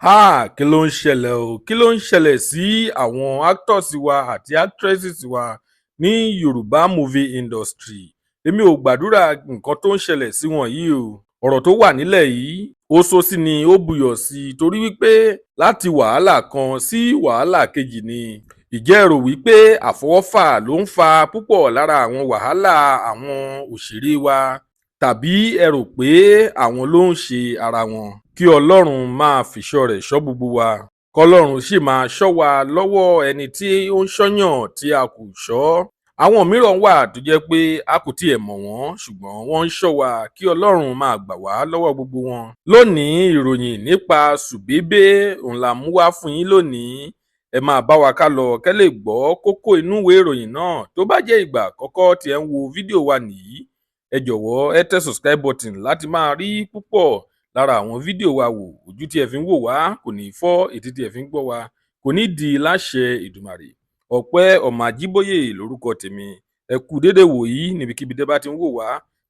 Háà, kí ló ń ṣẹlẹ̀ o? Kí ló ń ṣẹlẹ̀ sí àwọn actors wa àti actresses wa ní Yorùbá movie industry? Èmi ò gbàdúrà nǹkan tó ń ṣẹlẹ̀ sí wọn yìí o. Ọ̀rọ̀ tó wà nílẹ̀ yìí, ó sọ sí ni, ó buyọ̀ sí i, torí wípé láti wàhálà kan sí wàhálà kejì ni. Ìjẹ́ ẹ rò wípé àfọwọ́fà ló ń fa púpọ̀ lára àwọn wàhálà àwọn òṣèré wa, tàbí ẹ rò pé àwọn ló ń ṣe ara wọn? Kí Ọlọ́run máa fìṣọ́ rẹ̀ ṣọ́ gbogbo wa, kọlọ́run sì máa ṣọ́ wa lọ́wọ́ ẹni tí ó ń ṣọ́yàn tí a kò ṣọ́. Àwọn mìíràn wà tó jẹ́ pé a kò tiẹ̀ mọ̀ wọ́n, ṣùgbọ́n wọ́n ń ṣọ́ wa. Kí Ọlọ́run máa gbà wá lọ́wọ́ gbogbo wọn. Lónìí, ìròyìn nípa Sùbébé òun la mú wá fún yín lónìí. Ẹ máa bá wa ká lọ kẹ́ lè gbọ́ kókó inú ìwé ìròyìn náà. Tó bá jẹ́ ìgbà àkọ́kọ́ tí ẹ ń wo fídíò wa nìyí, ẹ jọ̀wọ́, ẹ tẹ subscribe button láti máa rí púpọ̀ lára àwọn fídíò wa wò. Ojú tí ẹ fi ń wò wá kò ní fọ́, etí tí ẹ fi ń gbọ́ wa kò ní di láṣẹ Èdùmàrè. Ọpẹ́ ọmọ Àjíbóyè lórúkọ tèmi. Ẹ kú dédé wòyí níbikíbi tẹ́ bá ti ń wò wá,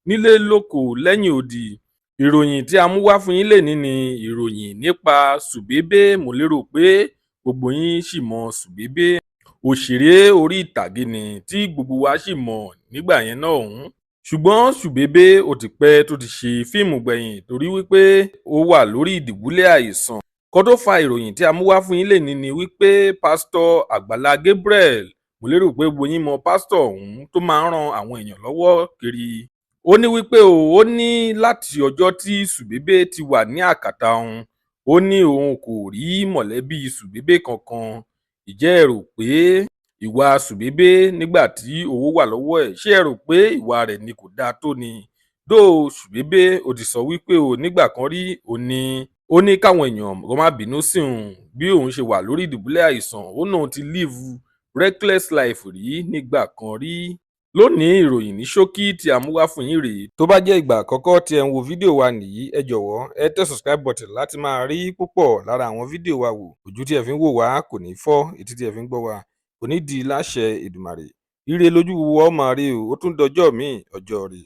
nílé, lóko, lẹ́yìn odi. Ìròyìn tí a mú wá fún yín lénìí ni ìròyìn nípa Sùbébé. Mo lérò pé gbogbo yín sì mọ Sùbébé. Òṣèré orí ìtàgé ni tí gbogbo wa sì mọ̀ nígbà yẹn náà ọ̀hún. Ṣùgbọ́n Sùbébé, ó ti pẹ́ tó ti ṣe fíìmù gbẹ̀yìn, torí wípé ó wà lórí ìdùbúlẹ̀ àìsàn. Kó tó fa ìròyìn tí a mú wá fún yín lénìí ni wípé Pásítọ̀ Àgbàlá Gabriel, mo lérò pé gbogbo yín mọ pásítọ̀ ọ̀hún tó máa ń ran àwọn èèyàn lọ́wọ́ kiri. Ó ní wípé o, ó ní láti ọjọ́ tí Sùbébé ti wà ní àkàtà òun, ó ní òun kò rí mọ̀lẹ́bí Sùbébé kankan. Ìjẹ́ ẹ rò pé ìwà Sùbébé nígbà tí owó wà lọ́wọ́ ẹ̀, ṣé ẹ rò pé ìwà rẹ̀ ni kò dáa tó ni? Dóò Sùbébé ó ti sọ wípé o, nígbà kan rí, ó ní káwọn èèyàn kó má bínú sí òun bí òun ṣe wà lórí ìdùbúlẹ̀ àìsàn. Ó náà ti live reckless life rí nígbà kan rí. Lónìí, ìròyìn ní ṣókí tí a mú wá fún yín rèé. Tó bá jẹ́ ìgbà àkọ́kọ́ tí ẹ ń wo fídíò wa nìyí, ẹ jọ̀wọ́, ẹ tẹ subscribe button láti máa rí púpọ̀ lára àwọn fídíò wa wò. Ojú tí ẹ fi ń wò wá kò ní fọ́, etí tí ẹ fi ń gbọ́ wa kò ní di láṣẹ Èdùmàrè. Ire lójú wa ó máa rí o. Ó tún dọjọ́ míì, ọjọ́ rẹ̀.